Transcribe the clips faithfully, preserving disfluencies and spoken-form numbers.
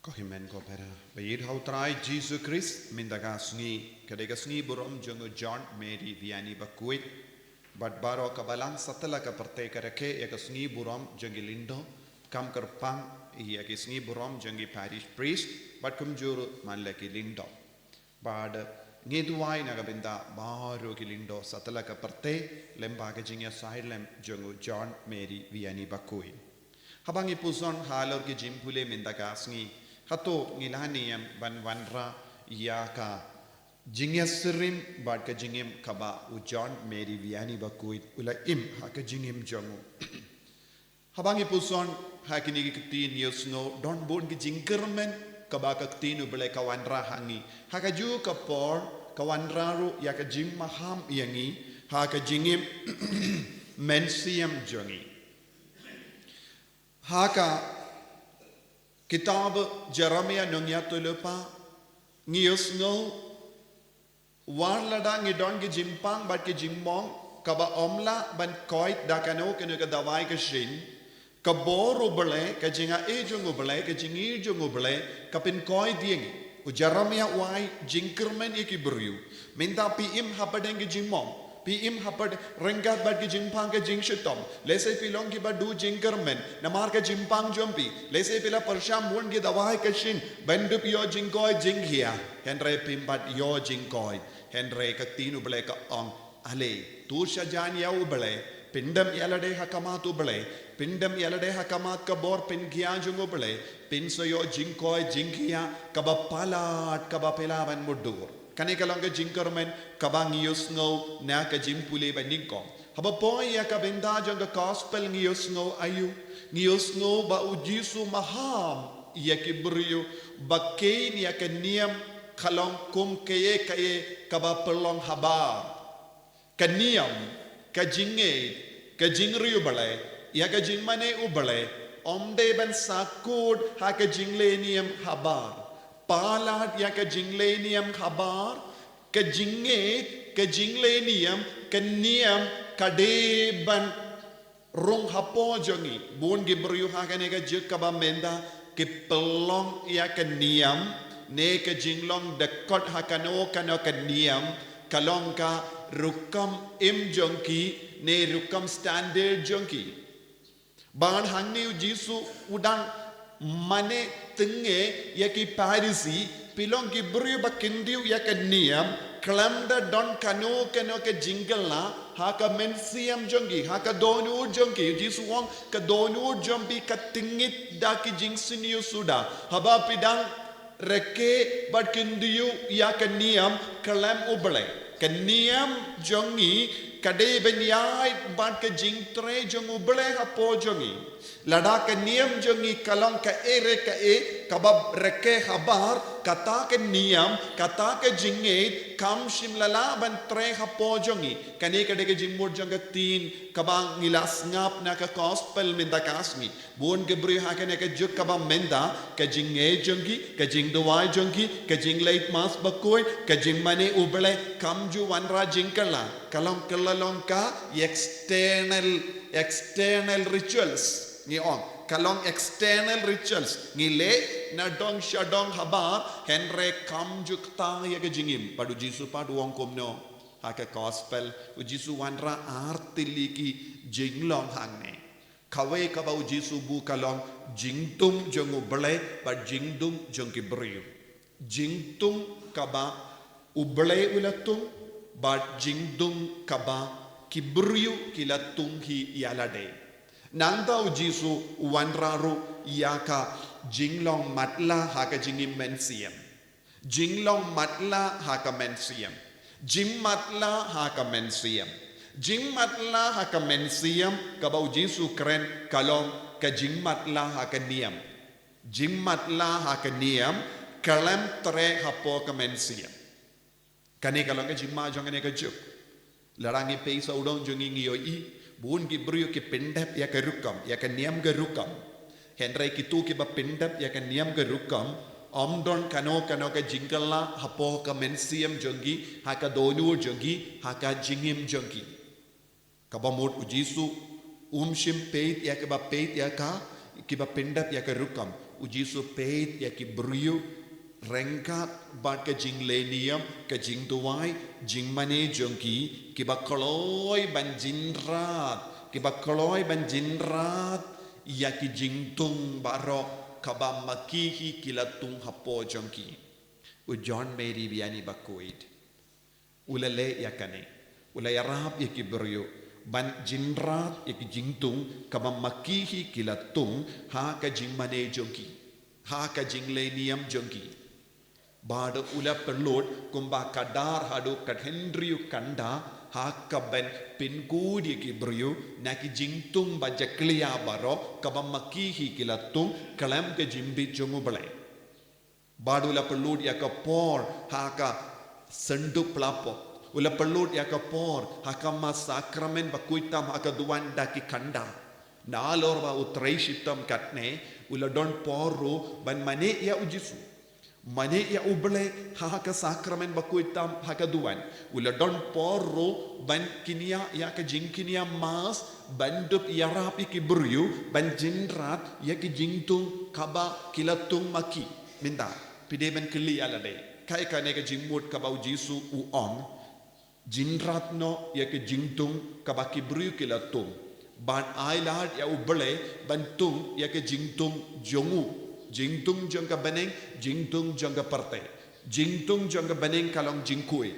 Ko hynmen ko para ba ïeit ha u Trai Jisu Khrist, mynta ka sngi ka dei ka sngi burom jong u John Mary Vianney Bakhuid. Bad baroh ka Balang satlak ka pyrthei ka rakhe ïa ka sngi burom jong ki lyngdoh, kam kyrpang ïa ki sngi burom jong ki parish priest bad kumjuh ruh man la ki lyngdoh. Bad ngi duwai na ka bynta baroh ki lyngdoh satlak ka pyrthei lyngba ka jingïasaid lem jong u John Mary Vianney Bakhuid. Haba ngi puson halor ki jingpule mynta ka sngi, hato ngi la niam ban wanrah ïa ka jingïasyriem bad ka jingim kaba u John Mary Vianney Bakhuid u la im ha ka jingim jong u? Haba ngi puson ha kine ki ktien ïohsngew, don bun ki jingkyrmen kaba ka ktien U Blei ka wanrah ha ngi. Ha kajuh ka por ka wanrah ruh ïa ka jingmaham ïa ngi ha ka jingim mynsiem jong ngi. Ha ka kitab Jeremiah nongïathuhlypa ngi ïohsngew, wat lada ngi don ki jingpang bad ki jingmong kaba ym lah ban koit da kano kano ka dawai ka shin, ka bor U Blei, ka jingaiei jong U Blei, ka jingïeit jong U Blei ka pynkoit ïa ngi. U Jeremiah u ai jingkyrmen ïa ki briew. Mynta phi im hapdeng ki jingmong, phi im hapdeng ryngkat bad ki jingpang ka jingshitom. Lehse phi long kiba duh jingkyrmen namar ka jingpang jong phi. Lehse phi la pyrshang bun ki dawai ka shin ban dup ïoh jingkoit jingkhia. Hynrei phim pat ïoh jingkoit. Hynrei ka ktien U Blei ka ong, ale, to sha jan ïa U Blei, pyndem ïalade ha khmat U Blei, pyndem ïalade ha khmat ka bor pynkhia jong U Blei, phin sa ïoh jingkoit jingkhia kaba palat, kaba phi lah ban mutdur. Kane ka long ka jingkyrmen kaba ngi ïohsngew na ka jingpule ba nyngkong. Haba poi ïa ka bynta jong ka gospel ngi ïohsngew aïu? Ngi ïohsngew ba u Jisu maham ïa ki briew ba kheiñ ïa ka niam ka long kum kaei kaei kaba pynlong habar. Ka niam, ka jingngeit, ka jingriewblei ïa ka jingmane U Blei, ym dei ban sahkut ha ka jingleh niam habar. Palat ïa ka jingleh niam habar, ka jingngeit, ka jingleh niam, ka niam ka dei ban rung hapoh jong ngi. Bun ki briew ha kane ka juk kaba mynta ki pynlong ïa ka niam ne ka jinglong dkhot ha kano kano ka niam ka long ka rukom im jong ki ne rukom standard jong ki. Bad hangne u Jisu u dang mane tynge ïa ki Pharisi, phi long ki briew ba kyntiew ïa ka niam, khlem da don kano kano ka jingkylla ha ka mynsiem jong ki, ha ka dohnud jong ki. U Jisu u ong ka dohnud jong phi ka tyngit da ki jingsniew suda. Haba phi dang rakhe bad kyntiew ïa ka niam khlem U Blei. Ka niam jong ngi ka dei ban ïaid bad ka jingtrei jong U Blei hapoh jong ngi. Lada ka niam jong ngi ka long kaei re kaei kaba rakhe habar, kata ka niam, kata ka jingngeit kam shym la lah ban trei hapoh jong ngi. Kane ka dei ka jingmut jong ka ktien kaba ngi la sngap na ka gospel mynta ka sngi. Bun ki briew ha kane ka juk kaba mynta, ka jingngeit jong ki, ka jingduwai jong ki, ka jingleit Mass bakhuid, ka jingmane U Blei kam ju wanrah jingkylla. Ka long kylla long ka external, external rituals. Ngi ong ka long external rituals, ngi leh na dong sha dong habar, hynrei kam ju kta ïa ka jingim. Bad u Jisu pat u ong kumno? Ha ka gospel u Jisu u wanrah ar tylli ki jinglong hangne. Kawei kaba u Jisu u buh ka long jingdum jong U Blei bad jingdum jong ki briew. Jingdum kaba U Blei u la dung bad jingdum kaba ki briew ki la dung hi ïalade. Nangta u Jisu u wanrah ruh ïa ka jinglong matlah ha ka jingim mynsiem. Jinglong matlah ha ka mynsiem. Jingmatlah ha ka mynsiem. Jingmatlah ha ka mynsiem kaba u Jisu u kren ka long ka jingmatlah ha ka niam. Jingmatlah ha ka niam khlem treh hapoh ka mynsiem. Kane ka long ka jingma jong kane ka juk. Lada ngi peit sawdong jong ngi, ngi ïohi bun ki briew ki pyndep ïa ka rukom, ïa ka niam ka rukom. Hynrei kito kiba pyndep ïa ka niam ka rukom ym don kano kano ka jingkylla hapoh ka mynsiem jong ki, ha ka dohnud jong ki, ha ka jingim jong ki. Kaba mut u Jisu um shym peit ïa kaba peit ïa ka, kiba pyndep ïa ka rukom. U Jisu peit ïa ki briew ryngkat bad ka jingleh niam, ka jingduwai, jingmane jong ki, kiba kloi ban jynrat, kiba kloi ban jynrat ïa ki jingtung baroh kaba ma ki hi ki la tung hapoh jong ki. U John Mary Vianney Bakhuid u la leh ïa kane. U la ïarap ïa ki briew ban jynrat ïa ki jingtung kaba ma ki hi ki la tung ha ka jingmane jong ki, ha ka jingleh niam jong ki. Bad u la pynlut kumba ka dar haduh ka hynriew kynda ha ka ban pynkut ïa ki briew na ki jingtung ba jakhlia baroh kaba ma ki hi ki la tung khlem ka jingbit jong U Blei. Bad u la pynlut ïa ka por ha ka synduk pla pop. U la pynlut ïa ka por ha ka mass sakramen ba khuid tam ha ka duwan da ki kynda. Nalor ba u trei shitom katne, u la don por ruh ban mane ïa U Jisu, mane ïa U Blei ha ka sakramen ba khuid tam ha ka duwan. U la don por ruh ban kynnoh ïa ka jingkynnoh mass, ban dup ïarap ïa ki briew ban jynrat ïa ki jingtung kaba ki la tung ma ki. Mynta phi dei ban kylli ïa lade, kaei kane ka jingmut kaba U Jisu u ong, jynrat noh ïa ka jingtung kaba ki briew ki la tung, ban ai lad ïa U Blei ban tung ïa ka jingtung jong u. Jingtung jong ka bneng, jingtung jong ka pyrthei. Jingtung jong ka bneng ka long jingkhuid.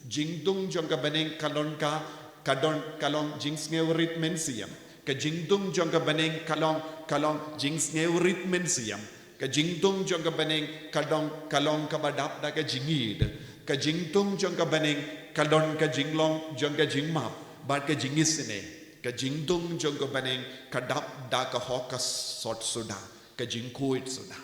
Jingtung jong ka bneng ka long ka, ka don, ka long jingsngewrit mynsiem. Ka jingtung jong ka bneng ka long, ka long jingsngewrit mynsiem. Ka jingtung jong ka bneng ka dong, ka long kaba dap da ka jingïeid. Ka jingtung jong ka bneng ka don ka jinglong jong ka jingmap bad ka jingisynei. Ka jingtung jong ka bneng ka dap da ka hok ka sot suda, ka jingkhuid suda.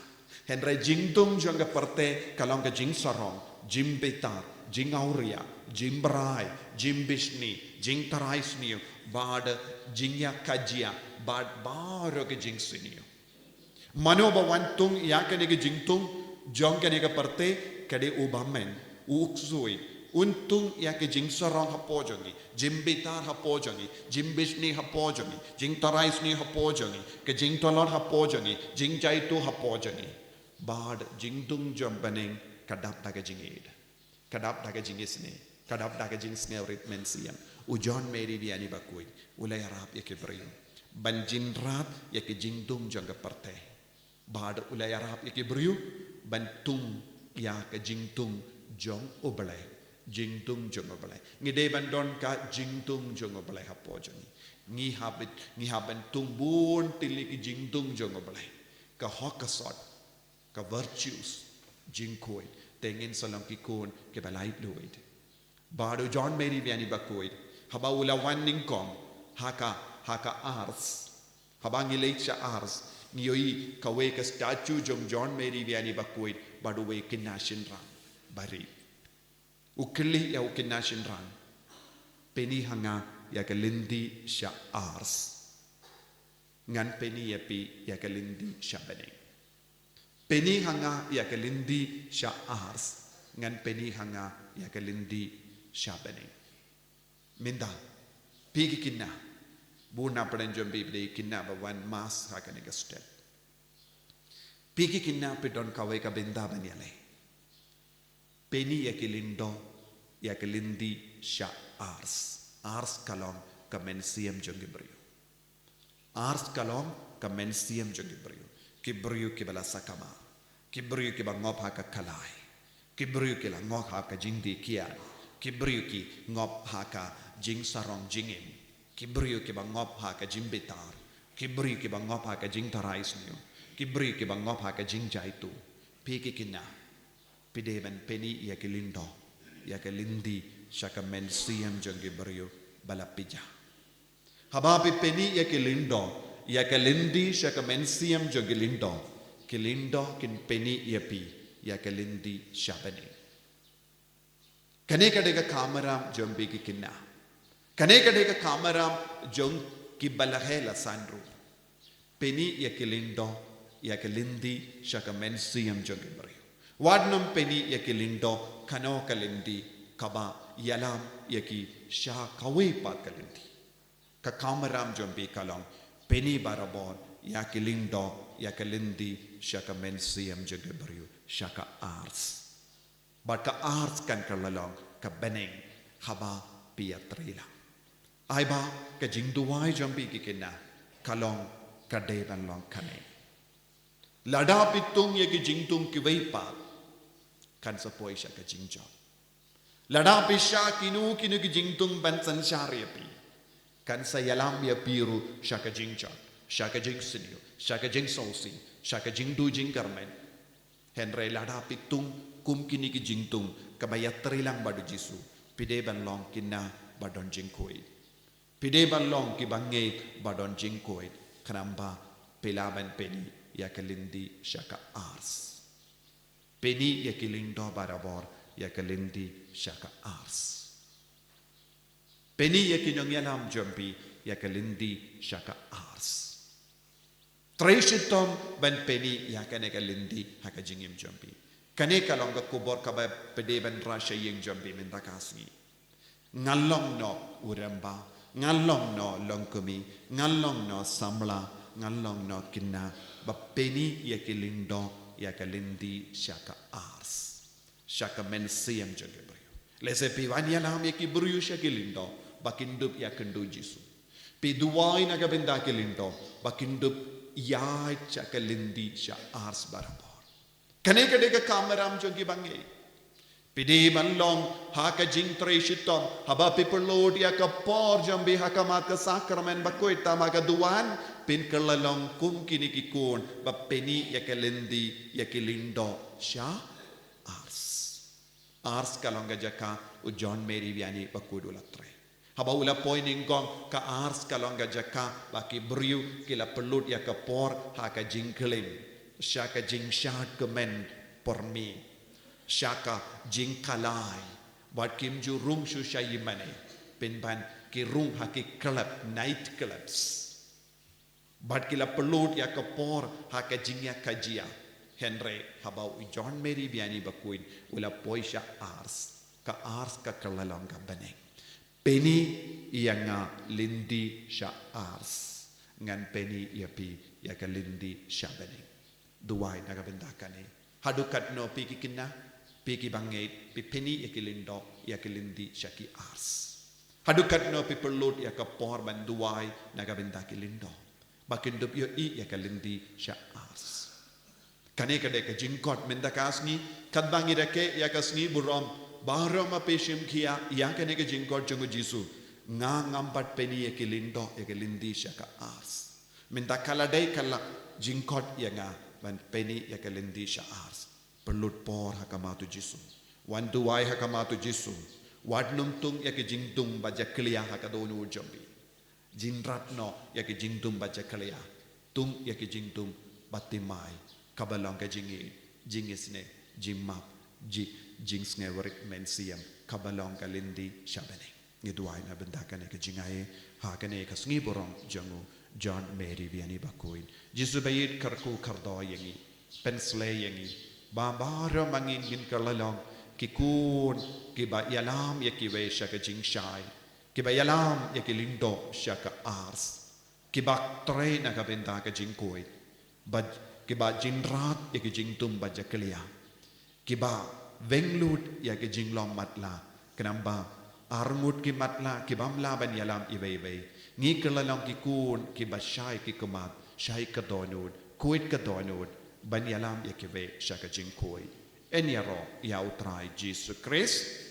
Hynrei jingtung jong ka pyrthei ka long ka jingsarong, jingbitar, jingawria, jingbrai, jingbishni, jingtharai sniew, bad jingïakajia, bad baroh ka jingsniew. Mano ba wan tung ïa kane ka jingtung jong kane ka pyrthei, ka dei u bymman, u ksuid. Un tung ïa ka jingsarong hapoh jong ngi, jingbitar hapoh jong ngi, jingbishni hapoh jong ngi, jingtharai sniew hapoh jong ngi, ka jingtlot hapoh jong ngi, jingjaituh hapoh jong ngi. Bad jingtung jong bneng ka dap da ka jingïeid, ka dap da ka jingisynei, ka dap da ka jingsngewrit mynsiem. U John Mary Vianney Bakhuid u la ïarap ïa ki briew ban jynrat ïa ka jingtung jong ka pyrthei. Bad u la ïarap ïa ki briew ban tung ïa ka jingtung jong U Blei. Jingtung jong U Blei. Ngi dei ban don ka jingtung jong U Blei hapoh jong ngi. Ngi hap, ngi hap ban tung bun tylli ki jingtung jong U Blei. Ka hok ka sot, ka virtues, jingkhuid, te ngin sa long ki khun kiba laitluid. Bad u John Mary Vianney Bakhuid, haba u la wan nyngkong ha ka, ha ka Ars, haba ngi leit sha Ars, ngi ïohi kawei ka statue jong John Mary Vianney Bakhuid bad uwei u khynnah shynrang barit. U kylli ïa u khynnah shynrang, pyni ha nga ïa ka lynti sha Ars, ngan pyni ïa phi ïa ka lynti sha bneng. Pyni ha nga ïa ka lynti sha Ars, ngan pyni ha nga ïa ka lynti sha bneng. Mynta, phi ki khynnah, bun na pdeng jong phi phi dei ki khynnah ba wan mass ha kane ka step. Phi ki khynnah phi don kawei ka bynta ban ïaleh. Pyni ïa ki lyngdoh ïa ka lynti sha Ars. Ars ka long ka mynsiem jong ki briew. Ars ka long ka mynsiem jong ki briew. Ki briew kiba la sakma. Ki briew kiba ngop ha ka khlaiñ. Ki briew ki la ngop ha ka jingdih kiad. Ki briew ki ngop ha ka jingsarong jingim. Ki briew kiba ngop ha ka jingbitar. Ki briew kiba ngop ha ka jingtharai sniew. Ki briew kiba ngop ha ka jingjaituh. Phi ki khynnah, phi dei ban pyni ïa ki lyngdoh ïa ka lynti sha ka mynsiem jong ki briew ba la phi jah. Haba phi pyni ïa ki lyngdoh ïa ka lynti sha ka mynsiem jong ki lyngdoh, ki lyngdoh kin pyni ïa phi ïa ka lynti sha bneng. Kane ka dei ka kamram jong phi ki khynnah. Kane ka dei ka kamram jong kiba la heh la san ruh. Pyni ïa ki lyngdoh ïa ka lynti sha ka mynsiem jong ki briew. Wat nym pyni ïa ki lyngdoh kano ka lynti, kaba ïalam ïa ki sha kawei pat ka lynti. Ka kamram jong phi ka long, pyni barabor ïa ki lyngdoh, ïa ka lynti sha ka mynsiem jong ki briew, sha ka ars. Bad ka ars kan kylla long ka bneng haba phi ïatrei lang. Ai ba ka jingduwai jong phi ki kynnoh ka long, ka dei ban long kane. Lada phi tung ïa ki jingtung kiwei pat, kan sa poi sha ka jingjot. Lada phi shah kino kino ki jingtung ban synshar ïa phi, kan sa ïalam ïa phi ruh sha ka jingjot, sha ka jingsniew, sha ka jingsngewsih, sha ka jingduh jingkyrmen. Hynrei lada phi tung kum kine ki jingtung kaba ïatrei lang bad u Jisu, phi dei ban long kynnoh ba don jingkhuid. Phi dei ban long kiba ngeit ba don jingkhuid, khnang ba phi lah ban pyni ïa ka lynti sha ka ars. Pyni ïa ki lyngdoh barabor ïa ka lynti sha ka ars. Pyni ïa ki nongïalam jong phi ïa ka lynti sha ka ars. Trei shitom ban pyni ïa kane ka lynti ha ka jingim jong phi. Kane ka long ka khubor kaba phi dei ban rah sha ïing jong phi mynta ka sngi. Ngan long noh u rangbah, ngan long noh longkmie, ngan long noh samla, ngan long noh kynnoh ba pyni ïa ki lyngdoh ïa ka lynti sha ka ars, sha ka mynsiem jong ki briew. Lehse phi wan ïalam ïa ki briew sha ki lyngdoh ba kin dup ïakynduh Jisu. Phi duwai na ka bynta ki lyngdoh ba kin dup ïaid sha ka lynti sha ars barabor. Kane ka dei ka kamram jong ki bangeit. Phi dei ban long ha ka jingtrei shitom, haba phi pynlut ïa ka por jong phi ha khmat ka sakramen bakhuid, tang ha ka duwan phin kylla long kum kine ki khun ba pyni ïa ka lynti, ïa ki lyngdoh sha ars. Ars ka long ka jaka u John Mary Vianney bakhuid u la trei. Haba u la poi nyngkong, ka ars ka long ka jaka ba ki briew ki la pynlut ïa ka por ha ka jingklim, sha ka jingshad kmen por miet, sha ka jingkhalai, bad kim ju rung shuh sha ïingmane, pynban ki rung ha ki club, night clubs. Bad ki la pynlut ïa ka por ha ka jingïakajia. Hynrei haba u John Mary Vianney bakhuid u la poi sha ars, ka ars ka kylla long ka bneng. Pyni ïa nga lynti sha ars, ngan pyni ïa phi ïa ka lynti sha bneng. Duwai na ka bynta kane. Haduh katno phi ki kynnoh, phi ki bangeit, phi pyni ïa ki lyngdoh, ïa ki lynti sha ki ars? Haduh katno phi pynlut ïa ka por ban duwai na ka bynta ki lyngdoh ba kin dup ïohi ïa ka lynti sha ars? Kane ka dei ka jingkhot mynta ka sngi, katba ngi rakhe ïa ka sngi burom, baroh ma phi shim khia ïa kane ka jingkhot jong u Jisu. Nga ngam pat pyni ïa ki lyngdoh ïa ka lynti sha ka ars. Mynta ka la dei ka la jingkhot ïa nga ban pyni ïa ka lynti sha ars. Pynlut por ha khmat u Jisu. Wan duwai ha khmat u Jisu. Wat nym tung ïa ki jingtung ba jakhlia ha ka dohnud jong phi. Jingrat noh ïa ki jingtung ba jakhlia. Tung ïa ki jingtung ba thymmai, kaba long ka jingïeit, jingisynei, jingmap, ji-, jingsngewrit mynsiem, kaba long ka lynti sha bneng. Ngi duwai na bynta kane ka jingai ha kane ka sngi burom jong u John Mary Vianney bakhuid. Jisu baieit, kyrkhu kyrdoh ïa ngi, pynsleh ïa ngi ba baroh ma ngi ngin kylla long ki khun kiba ïalam ïa kiwei sha ka jingshai, kiba ïalam ïa ki lyngdoh sha ka ars, kiba trei na ka bynta ka jingkhuid, ba, kiba jingrat ïa ki jingtung ba jakhlia, kiba weng lut ïa ki jinglong matlah, khnang ba arngut ki matlah ki bym lah ban ïalam iwei iwei. Ngi kylla long ki khun kiba shai ki khmat, shai ka dohnud, khuid ka dohnud ban ïalam ïa kiwei sha ka jingkhuid. Yn ïaroh ïa u Trai Jisu Khrist.